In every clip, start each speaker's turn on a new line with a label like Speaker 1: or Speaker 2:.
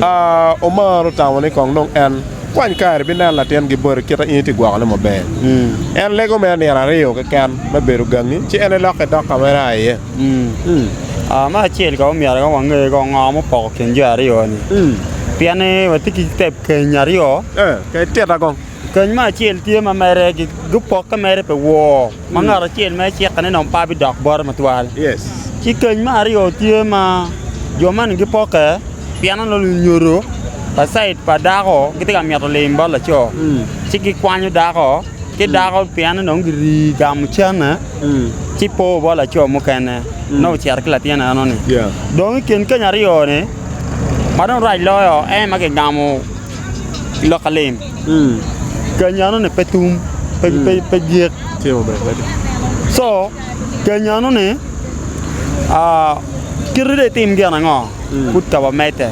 Speaker 1: Omar otamo ni kong dong en kwany kare bineno latin ki bote kite in itye gwokone maber. En lego mere nino aryo keken me bedo gangi ci en elokke dok ka ma en aa iye.
Speaker 2: Me acel kong omyero kong wange kong ngo mupoko kin jo aryo-ni pien ni watye ki tep keny aryo.
Speaker 1: Tita kong.
Speaker 2: Keny me acel tye ma mere gupokke mere pi wor ma ngat acel mere cikke ni dong pe abidok bote matwal. Ci keny me aryo tye ma jo moni gipokke pien nongo lunyodo pa caid pa dako gitye ka mito lim bot laco ci gikwanyo dako ci dako pien ni dong girii gamo cente ci po bot laco mukene nongo ocito ki latin enoni. Dong i kin keny aryo-ni ma dong rac loyo en ma kigamo lok alim keny enoni pe tum pe gik co keny enoni kiti dong itim gin ango pud ka wamedde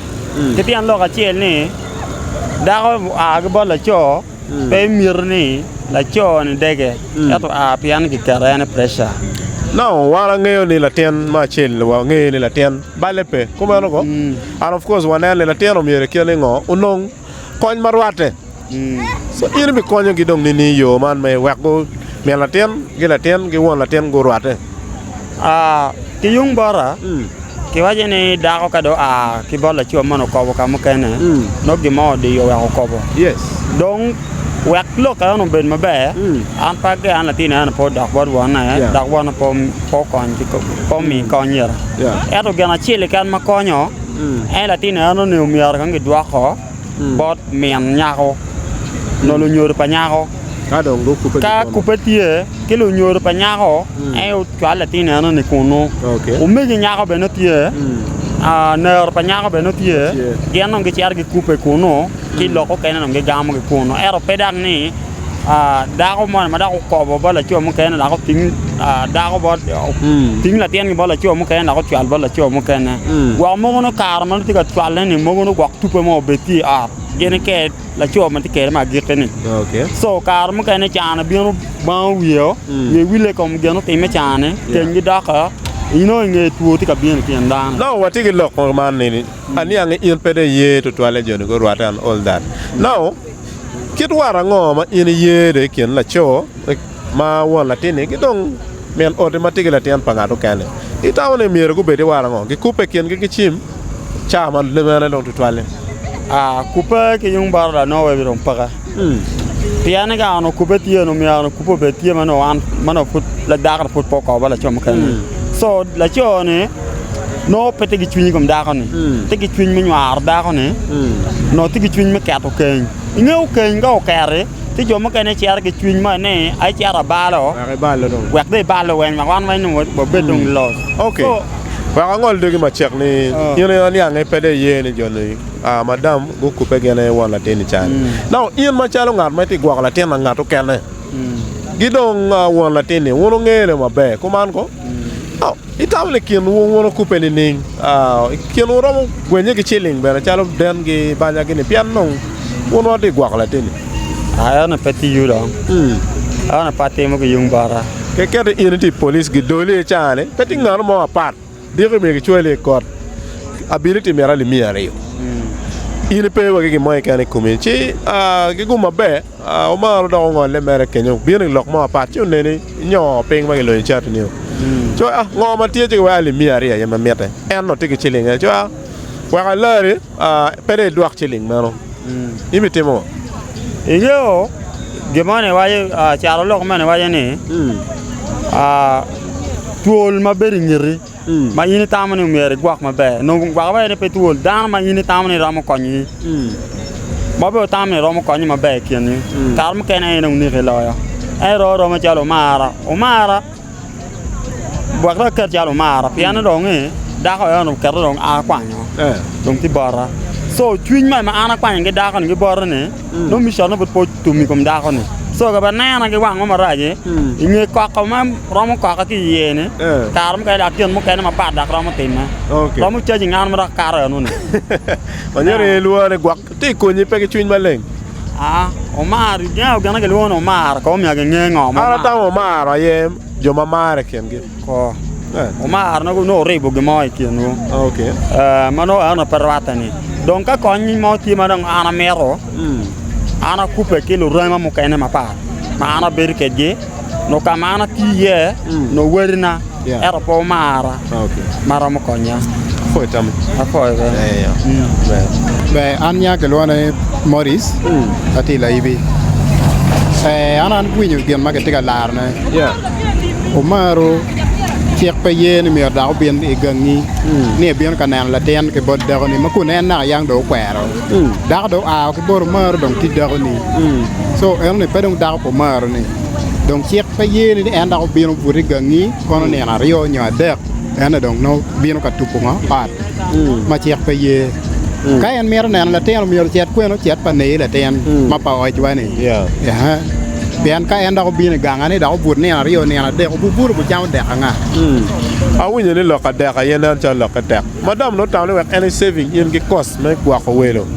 Speaker 2: ki tyen lok acel ni dako oa ki bot laco pe miti ni laco ni dege ento oa pien kiketo en i preca.
Speaker 1: Now wan angeyo ni latin me acel wangeyo ni latin balle pe kumeno ko and of course waneno ni latin omyero kite ni ngo onong kony ma rwatte so in ibikonyo gi dong nining i yo man me wek gu min latin ki latin ki won latin gurwatte?
Speaker 2: Ki yung bota kiwaco ni dako ka dong oa ki bot laco moni okobo ka mukene nongo gin mo odiyo wek okobo dong wek lok eno obed maber an pe ager ni latin eno pe odok bot wonne dok wonne pe okony pe omi kony ira ento gin acel keken ma konyo en latin eno ni omyero kong gidwoko bot min nyako nyo lunyodo pa nyako. Ka kubbe tye ki lunyodo pa nyako, en ocwal latin enoni kunu. Omegi nyako bene tye, nero pa nyako bene tye, gin dong gicito gikubbe kunu ci lok okene dong gigamo ki kunu. Ento pe dok ni dako moni ma dok okobo bot laco mukene dok oting dako bot oting latingi bot laco mukene dok ocwal bot laco mukene. Gwok mogo nongo kare ma nongo tye ka cwalle-ni mogo nongo gwok tuppe mo obed tye i ot gin ki laco ma tye kwede me agikki-ni. Co kare mukene can bino bango wiye wiye wille i kom gin otimme can-ni kenygi dok inongo i nge two tye ka bino i kin dano.
Speaker 1: Now watye ki lok man ni aniang ni in pe dong iye tutwalle joni gurwatte and all that. Now kit wat ango ma in iye dong i kin laco ma won latin-ni ki dong min oti ma tye ki latin pa ngat mukene? Itamo ni myero gubed ki wat ango? Gikubbe i kingi ki cim ca ma mene dong tutwalle?
Speaker 2: Aa, kubbe ki yung bot Lanowe dong peke. Pien ni ka onongo kubbe tye onongo myero onongo kubbe obed tye ma nongo an ma nongo pud dako-ni pud pe okobo bot laco mukene. Co laco-ni nongo pe tye ki cwiny i kom dako-ni, tye ki cwiny me nywaro dako-ni, nongo tye ki cwiny me keto keny. Ingeyo keny ka oketi, ci jo mukene cito ki cwiny mo ni ecito abalo wek dong ibalo weng wek wan weng dong wabed dong los.
Speaker 1: Ok, wek angol dogi macek ni in aniange pe dong iye ni jo-ni madam gukubbe gin aye won latin i cani. Now in macalo ngat ma itye ka gwoko latin pa ngat okene ki dong won latin-ni wun wungene maber kuman ko? Now itamo ni kinwu wun wukubbe nining? Kinwu romo gwenye ki ciling bene calo den ki banya-gi-ni pien dong wun wutye ka gwoko latin-ni.
Speaker 2: Eno pe tiyo dong. Eno pe atimo ki yung bota.
Speaker 1: Keket in itye i police gidoli i caa-ni pe tye ngat mo mapat. Diki myero kicwali i kot, abili tye mito alip miya aryo. In ipe wa ki gin mo keken i komi, ci ki gum maber omaro dok ongolle mere kenyo obino i lok mo mapat ci oneni inyo piny ma gilonyo cati-ni. Ci ah ngo ma tye ci giweko alip miya aryo aye ma mitte, en onongo tye ki cilinge ci ah wek alari pe dong idwok ciling meno in ibitimo ngo?
Speaker 2: Ingeyo gin mo ni waco carolok moni waco ni Twol ma bedo i ngeti ma in itamo ni myero igwok maber nongo gwok maber ni pe twol dano ma in itamo ni romo konyi ma bene itamo ni romo konyi maber i kingi kare mukene en dong neki loyo en romo aroma calo omara omara wek dong aket calo omara pien ni dong dako eno okete dong an akwanyo dong tye bota co cwiny ma an akwanyo ki dako-ni ki bote-ni nongo mission pud pe otum i kom dako-ni co ka banena ki wang mo marac-ci i nge koko ma romo koka ki i iye-ni kare mukene dok gin mukene mapat dok romo timme romo caji ngat mo dok kato enoni.
Speaker 1: Ma nyuto ni ilworo ni gwok tye i konyi pe ki cwiny maleng.
Speaker 2: Aa, omar, ingeyo gin ma gilwongo ni omar ko myero ginge ngo ma
Speaker 1: An
Speaker 2: omar.
Speaker 1: atamo omaro aye jo ma mare i kingi.
Speaker 2: Ko. Omar nongo nongo oribo gin mo i kinwu.
Speaker 1: Okay.
Speaker 2: Eh, ma nongo eno pe rwatte ni. Dong ka kony mo tye ma dong an amito, an akubbe ki lurema mukene mapat ma an abedo kwedgi nyo ka ma an atiyo iye nyo wadina ento pe omara ma romo konya. Apwoyo bene.
Speaker 3: Ber, an nya kilwonga ni Maurice, atye i Laibi. An awinyo gin ma kitye ka larone. Omaro cik pe ye ni myero dok obin i gangi ni ebino ka neno latin ki bot dakoni ma kun en naka yang dong okwero. Dako dong oa ki bot omaro dong tye dakoni. So enoni pe dong dako pa omaro-ni. Dong cik pe ye ni en dok obin obut i gangi kono nino aryo nyo adek ento dong nongo bino ka tubo ngo ot ma cik pe ye. Ka en mito neno latin omyero ocit kwene ocit pa neyi latin ma pa ojwa-ni. Pien ka en dok obino i ganga ni dok obut nino aryo nino adek obubuto obucamo dek anga?
Speaker 1: Awinyo ni lok adek aye nen calo lokke tek. Madam nongo otamo ni wek en e saving in ki cost me gwoko welo.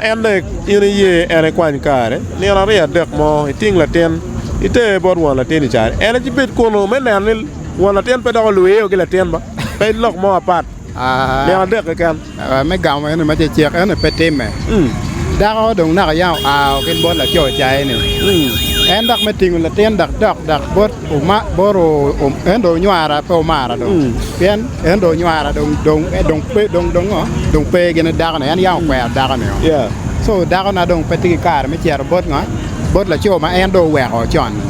Speaker 1: En dong in iye en ekwany kare nino aryo adek mo iting latin iter bot won latin i caro en ci bed kunu me neno ni won latin pe dok olwiyo ki latin ba pe lok mo apat nino adek keken.
Speaker 3: Me gamo eni ma cecek eni pe timme. Dako dong naka yam oa ki bot laco caye-ni. En dok me tingo latin dok dok dok bot bot en dong onywara pe omara dong pien en dong onywara dong dong dong pe dong dong ngo dong pe gin dako-ni en yam okwero dako-ni o. So dakona dong pe tye ki kare me cito bot ngo bot laco ma en dong oweko con-ni.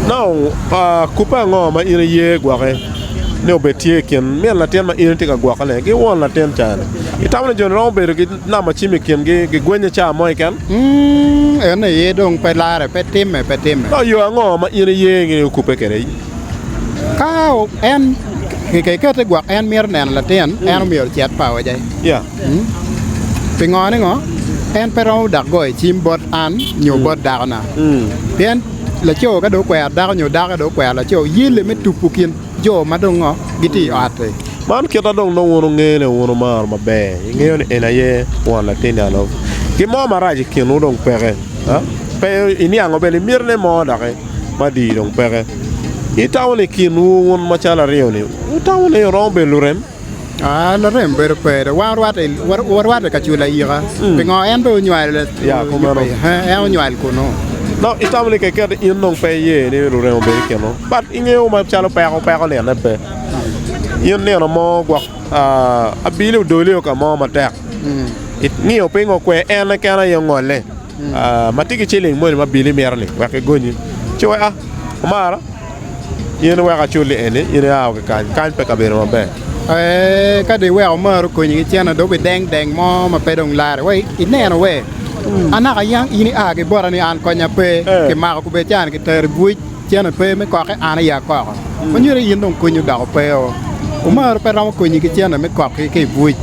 Speaker 1: Now kubbe ango ma in iye gwoki? ni obed tye i kin min latin ma in itye ka gwokone ki won latin ca-ni. Itamo ni jo-ni romo bedo ki namba cim i kingi gigwenye ca mo keken?
Speaker 3: En aye dong pe larre, pe timme, pe timme.
Speaker 1: Dok yo ango ma in iye ni okubbe kwede?
Speaker 3: Ka en kikete gwok en mito neno latin, en omyero ocit paoce. Pingo ni ngo? En pe romo dok goyo cim bot an nyo bot dakona. Pien Laco ka dong okwero dako nyo dako ka dong okwero laco, yelle me tubo kin jo ma dong ngo gitye i ot-ti.
Speaker 1: Man kit ma dong nongo wun wungene wun wumaro maber, ingeyo ni en aye won latinni alok. Gin mo marac i kinwu dong peke, pe iniango bene mitine mo doki madii dong peke. Itamo ni i kinwu wun macalo aryo-ni, wutamo ni wuromo bedo lurem?
Speaker 3: Aa, larem bedo pe dong. Wan warwatte, warwatte ka culo ayika. Pingo en pe onywalo
Speaker 1: Ya, kumeno.
Speaker 3: En onywal kunu.
Speaker 1: Dok itamo ni keket in dong pe iye ni lurem obed i kinwu. But ingeyo macalo peko, peko nine pe. In nino mo gwok ah, abili odolio ka mo matek. Ingiyo pingo kwe en keken aye ongolle. Ah, ma tye ki ciling moni ma abili mito ni wek egonyi. Ci wek ah, omara. In iwek aculli eni, in ia ki kany, kany pe kabedo maber.
Speaker 3: Ee, ka dong iweko omaro konyi ki cente, dong obideng deng mo ma pe dong larre. Wai, ineno we, anaka yang in ia ki bota ni an konya pe, kimako kubed cani kitero i buc, cente pe me kokke, an aye akoko. Ma nyuto ni in dong konyi odoko pe o. Omaro pe romo konyi ki cente me koki ki i buc.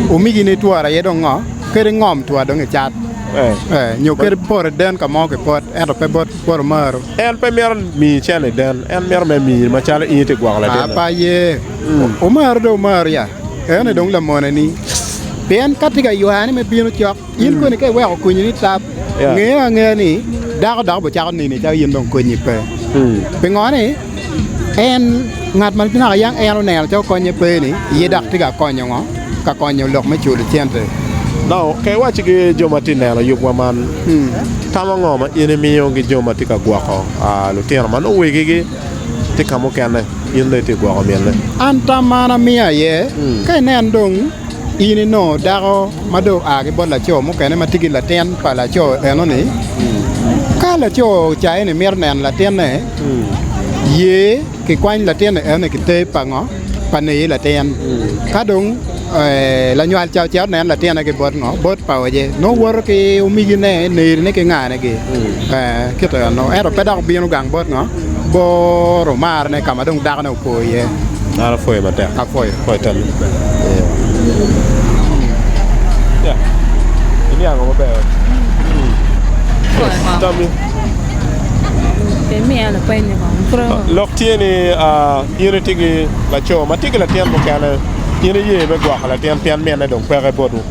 Speaker 3: Omigini twora aye dong ngo? Kadi ngom twora dong icat, ee, nyo kadi poto iden ka mo kipot, ento pe bot omaro.
Speaker 1: En pe mito miyi cente i den, en mito mere miyi macalo in itye gwoko latinne.
Speaker 3: Pe aye. Omaro dong omaro ya, ene dong lamoneni. Pien ka tye ka ywani me bino cok, in koni ka iweko konyi ni tap, ngeyo angeya ni dako dok obicako nini calo in dong konyi pe. Pingo ni en ngat ma naka yang en oneno calo konye pe-ni, iye dok tye ka konyo ngo? Ka konyo lok me culo cente.
Speaker 1: Now, ka iwaco ki jo ma tye neno yubwa man, tam ango ma in imiyo ki jo ma tye ka gwoko lutino ma nongo wegigi tye ka mukene, in dong itye ka gwoko minne?
Speaker 3: An tam ma an amiyo aye, ka inen dong in inongo dako ma dong oa ki bot laco mukene ma tye ki latin pa laco enoni, ka laco ca eni mito neno latinne, ye kikwany latinne enoni kiter pa ngo? Pa neyi latin. Ka dong lanywal ca ocito neno latinne ki bot ngo? Bot pa oje. Nongo woto ki omigine, nerine ki ngane-gi. Kite eno. Ento pe dok obino gang bot ngo? Bot omarne ka ma dong dakone opo iye.
Speaker 1: An apwoyo matek.
Speaker 3: Apwoyo.
Speaker 1: Apwoyo tammi. Yeah. Iniango maber. Yes, tammi. Lok tye ni in itye ki laco ma tye ki latin mukene, in iye me gwoko latin pien minne dong peke botwu.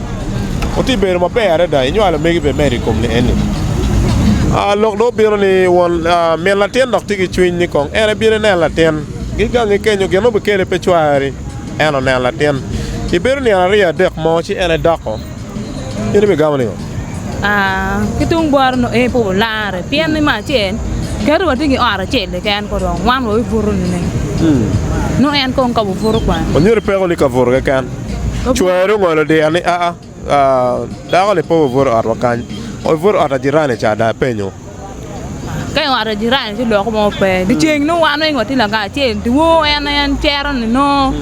Speaker 1: Wutye bedo maber adada, inywalo megi bene medo i kom ni-eni. Lok dong obino ni won min latin dok tye ki cwiny ni kong en ebino enen latin. Gigangi kenyo gin obikele pe cwari, en onen latin. Ibedo nino aryo adek mo ci en edoko, in ibigamo ningo?
Speaker 4: Aa, ki tung bota nongo en pe olarre pien ni me acel kadi watye ki ot acel keken kong wan wabibuto nining? Nongo en kong ka obuto kwan.
Speaker 1: Onyuto peko ni kabuto keken. Cweri ongolo diro ni aa, dako-ni pe obibuto i otwa kany, obibuto i ot a jirani ca dong apenyo.
Speaker 4: Ka i ot pa jirani ci lok mo pe. Dyeceng nongo wan weng watye lakacel, dyewor en en cito ni nongo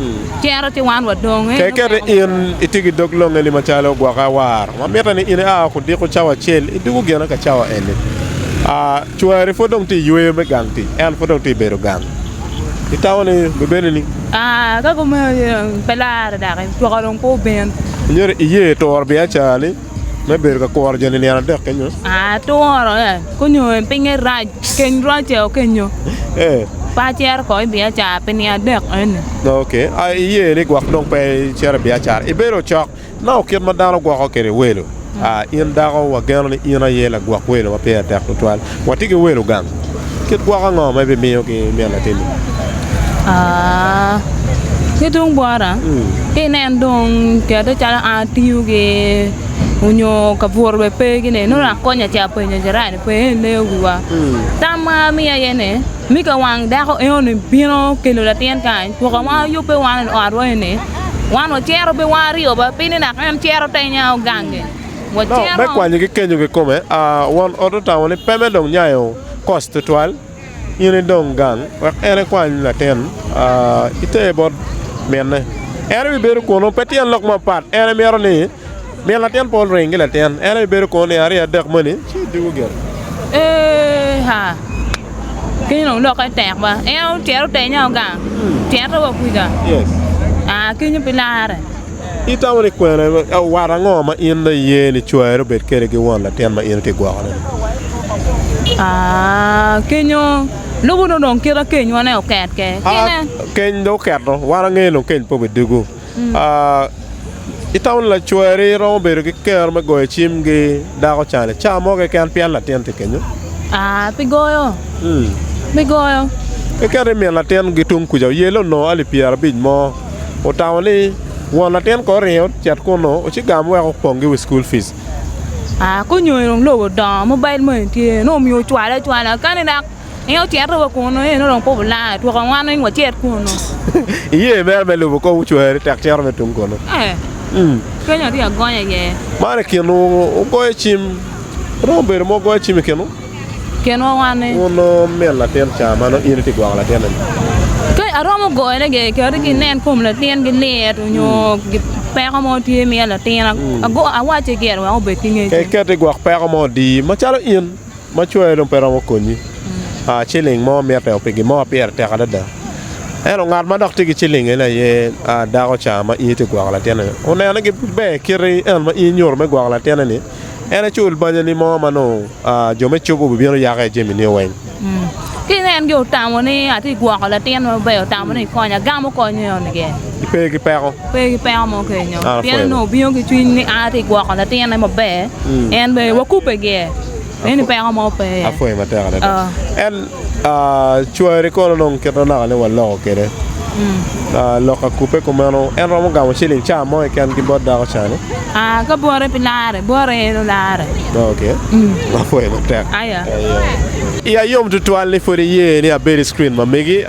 Speaker 4: cito ci wan wadong.
Speaker 1: Ka iketo ni in itye ki dog longeni macalo gwoke awar, ma mitte ni in ia kudiko cawa acel idwogo gine ka cawa eni. Cwari pud dong tye i yweyo me gang tic, en pud dong tye i bedo gang. Itamo ni bibedo nining?
Speaker 4: Ka kumeno pe larre dok cwaka dong pe obin.
Speaker 1: Myero iye turo biacara-ni. Me bedo ka kuro joni nino adek kenyo.
Speaker 4: Aturo konyo pinye rac keny race o kenyo pe acito ko i biacara pi nino adek eni.
Speaker 1: Ok iye ni gwok dong pe icito i biacara ibedo cok nongo kit ma dano gwoko kwede welo in dako wageno ni in aye lagwok welo ma pire tek tutwal watye ki welo gang kit gwok ango ma ibimiyo ki min latinni?
Speaker 4: Ki tung bota ki inen dong kete calo an atiyo ki onyo kabuto bene pe gini nongo dong akonyo ca apenyo jirani pe en leyo wiwa tam ma amiyo aye ni mi ka wang dako enoni bino kelo latin kany twaka ma wayubbe wan i otwa eni wan wacito be wan aryo ba pi ni dok en cito tenya ogange
Speaker 1: No, me
Speaker 4: wacito.
Speaker 1: kwanyo ki kenyo kikome, won ot otamo ni pe me dong nyayo koc tutwal. In idong gang wek en ekwany latin iter bot minne. En bibedo kunnu pe tyen lok mapat. En mito ni min latin pe oring ki latin. En bibedo kunnu nino aryo adek moni ci dwogo gire.
Speaker 4: Ee ha, kenyo dong lokke tek ba. En ocito otenya gang, ocito wa kuca. Aa kenyo pe larre.
Speaker 1: Itamo ni kwene wat ango ma in dong iye ni cwari obed kwede ki won latin ma in itye gwoko-ni?
Speaker 4: Aa, kenyo lubo nongo dong kite kenywa ne oket ke.
Speaker 1: Aa, keny dong oketo, wan angeyo dong keny pe obidugu. Aa, itamo ni lacwari romo bedo ki kero me goyo cim ki dako cani ca mo keken pien latin tye kenyo?
Speaker 4: Aa, pi goyo. Pi goyo.
Speaker 1: Iketo ni min latin ki tung kuca oyelle onongo alip pyerabic mo. Otamo ni won latin kong oringo ocit kunnu ocigam wek opong ki wi school fees.
Speaker 4: Aa ka onyo dong lobo odongo mobile money tye nongo omiyo ocwale acwala kani dok en ocito wa kunnu en dong pe obilange twaka wan weng wacit kunnu.
Speaker 1: Iye mere me lubo kor cweri tek cito me tung kunnu.
Speaker 4: Ee, kenyo atye ka gonyo iye.
Speaker 1: Man i kinwu wugoyo cim, romo bedo ma wugoyo cim i kinwu?
Speaker 4: Kinwa wan-ni.
Speaker 1: Wun min latin ca ma nongo in itye ka gwoko latinni-ni.
Speaker 4: Ka aromo goyone gire kadi ki nen kom latin ki lit onyo peko mo tye miyo latin awacce gire wek obed ki ngec.
Speaker 1: Ka iketo i gwok peko mo odiyi macalo in ma cwari dong pe romo konyi, ciling mo mitte pi gin mo ma pire tek adada. Ento ngat ma dok tye ki ciling eni aye dako ca ma in itye ka gwoko latinni-ni. Oneno ni ber kiti en ma in inyuto me gwoko latinni-ni. En ecul banyani mo ma nongo jo me cob obibino yako iye jami-ni weng.
Speaker 4: Ki inen gi otamo ni atye gwoko latin maber otamo ni konya agamo kony eno ge.
Speaker 1: Pe ki peko.
Speaker 4: Pe ki peko mo kenyo. Pien onongo obino ki cwiny ni an atye gwoko latinne maber en bene wakubbe gire. Eni peko mo pe iye.
Speaker 1: Apwoyo matek adada. En cwari kono dong kit ma naka ni waloko kwede lok akubbe kumeno en romo gamo ciling ca mo keken ki bot dako cani?
Speaker 4: Ka bote pe lare, bote en olare.
Speaker 1: Ok, apwoyo matek.
Speaker 4: Aya.
Speaker 1: Iya yom tutwal ni pwod iye ni abed i screen ma megi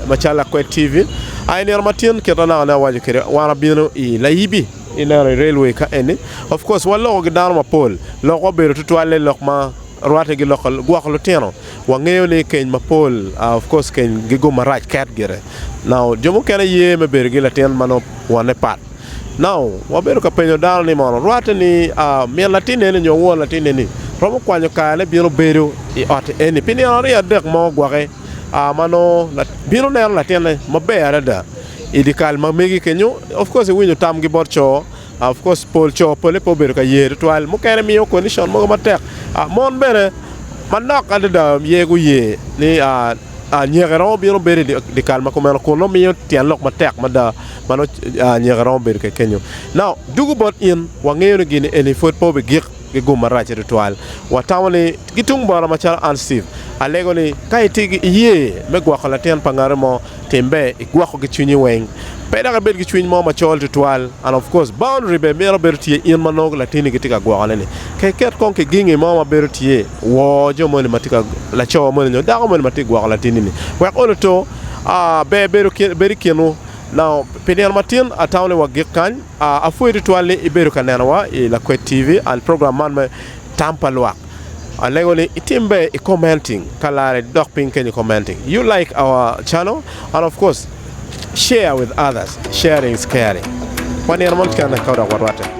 Speaker 1: macalo Lakwed TV. I nino matin kit ma naka ni awaco kwede wan abino i Layibi. Ineno i railway ka eni, of course waloko ki dano mapol, lokwa obedo tutwalle lok ma rwatte ki lok gwoko lutino. Wangeyo ni keny mapol, of course keny gigo marac ket gire. Now jo mukene ye me bedo ki latin ma nongo wonne pat. Now wabedo ka penyo dano ni mono rwatte ni min latin eni nyo won latin eni romo kwanyo karene bino bedo i ot eni pi nino aryo adek mo gwoki ma nongo bino neno latinne maber adada. I dye kal ma megi kenyo, of course iwinyo tamgi bot co, of course pol co pole pe obedo ka ye tutwal, mukene miyo condition mogo matek, mon bene manok adada ye guye ni anyeke romo bino bedo i dye kal ma kumeno kun nongo miyo tyen lok matek mada ma nongo anyeke romo bedo kwede kenyo. Now dugo bot in wangeyo ni gin eni pwod pe obigik. ki gum maracce tutwal. Watamo ni ki tung bota macalo an Steve, alego ni ka itye ki iye me gwoko latin pa ngati mo, tim ber igwoko ki cwinyi weng. Pe dok ibed ki cwiny mo macol tutwal and of course boundary bene mito bedo tye in ma nongo latinni gitye ka gwokone ni. Ka iket kong kigingi mo ma bedo tye, wor jo moni ma tye ka laco moni nyo dako moni ma tye ka gwoko latinni ni wek olo to ber bedo i kinwu. Now pi nino matin atamo ni wagik kany. Apwoyi tutwal ni ibedo ka nenowa i Lakwed TV and program man me Tam pa Lwak. Alego ni itim ber i commenting ka lare dok piny kenyo i commenting. You like our channel and of course share with others. Sharing is caring. Wa nino mo kene ka dok warwatte.